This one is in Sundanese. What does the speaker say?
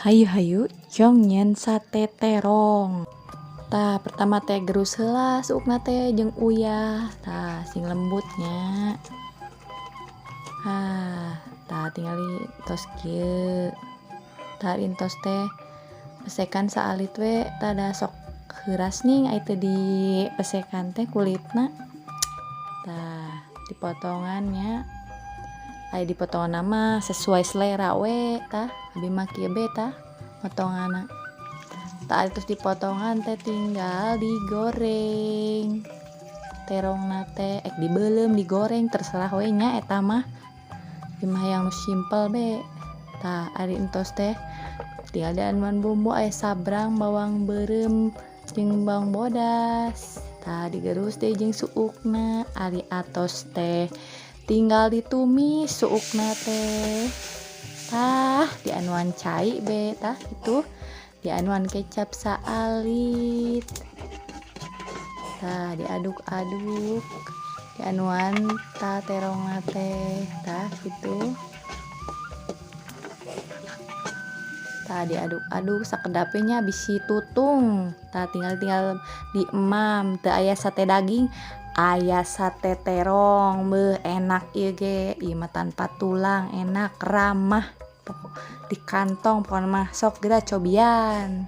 Hayu-hayu cong nyieun sate terong. Tah, pertama teh gerus heula suukna teh jeung uyah, tah sing lembut nya. Ah, tah tingali tos kieu. Tah entos teh pesekan saalit we, tah da sok heuras ning ai teu dipesekan teh kulitna. Tah dipotongan nya. Ai dipotonganna mah sesuai selera we, tah abi mah kieu be tah potonganna. Tah tos dipotongan teh tinggal digoreng. Terongna teh ek dibeuleum, digoreng, terserah we nya eta mah. Ieu mah hayang nu simpel be. Tah ari entos teh tinggal dianuan bumbu, aya sabrang, bawang beureum jeung bawang bodas. Tah digerus deui jeung suukna. Ari atos teh tinggal ditumis suukna teh. Tah dianuan cai be, tah kitu. Dianuan kecap saalit. Tah diaduk-aduk, dianuan tah terongna teh, tah kitu. Tah diaduk-aduk sakedap we nya bisi tutung. Tah tinggal diemam, teu aya sate daging, aya sate terong. Beuh, enak ieu ge, ieu mah tanpa tulang, enak, ramah di kantong pokona mah. Sok geura cobian.